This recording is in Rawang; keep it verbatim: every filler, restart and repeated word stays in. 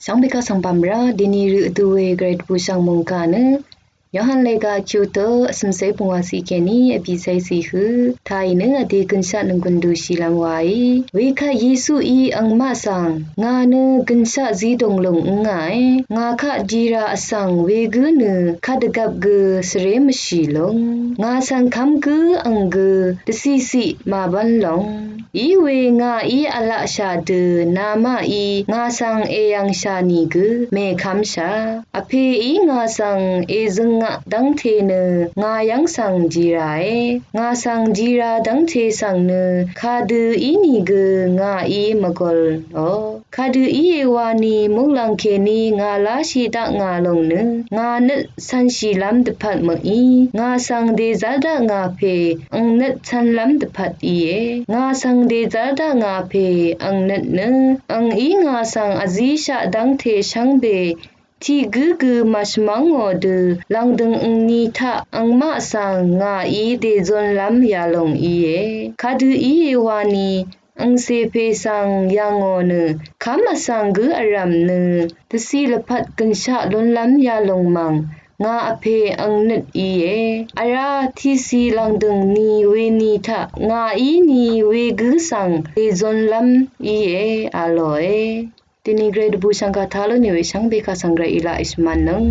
Shvngbe kaq svng bamra dini rø vdu we gvray dvbù shv̀ng mòngkà nø Yohan lega kyuto vsø̀msé pungwà si kèní vbìsé si hø tàì nø vdè gønshaq nvngø̀n dø shìlvm wàí. Wekaq Yesuí angmaq svng ngà nø gønshaq zí dònglùng ngàe. Ngà kaq dira vsvng wegǿ nø kadvgvp gø svré mvshì lúng. Ngà svng kv́m gǿ ang gø dvcìcì màbv́n lúng. Iwe ngàí vlaqshà dø namaqí ngà svng èyv̀ngshà nìgø mèkv́mshà. Vpèí ngà svng èzøngaq dv́ngte nø ngà yv́ng svng dirae. Ngà svng dira dv́ngte svng nø kadø ínìgø ngàí mvgolò. Kadø íe wani muqlàng kèní ngà láshì daq ngà lòng nø ngà nøt cv̄nshìlv́m dvpvt mø̀í. Ngà svng dèzv́r daq ngà pè ang nøt cv̄nlv́m dvpvt íe. Ngà svng dèzv́r daq ngà pè ang nøt nø angí ngà svng vzíshaq dv́ngte shvngbe tiq gǿ gø màshvmv́ngò dø lv̀ngdø̀ng angni taq angmaq svng ngàí dèzunlv́m yalòng íe. Kadø íe wani angcè pè svng yà ngò nø kv́m vsvng gǿ vrv̀m nø dvcì lvpat gønshaq lunlv́m yalòng mv̀ng ngà vpè ang nøt íe. Vrá tiqcì lv̀ngdø̀ng ni weni taq ngàí ni wegǿ svng dèzunlv́m íe a lòe. Dini gvray dvbù shv̀ngkà taq lú nì we shvngbe kaq svng gvray í laq í shvmv̄nnøng.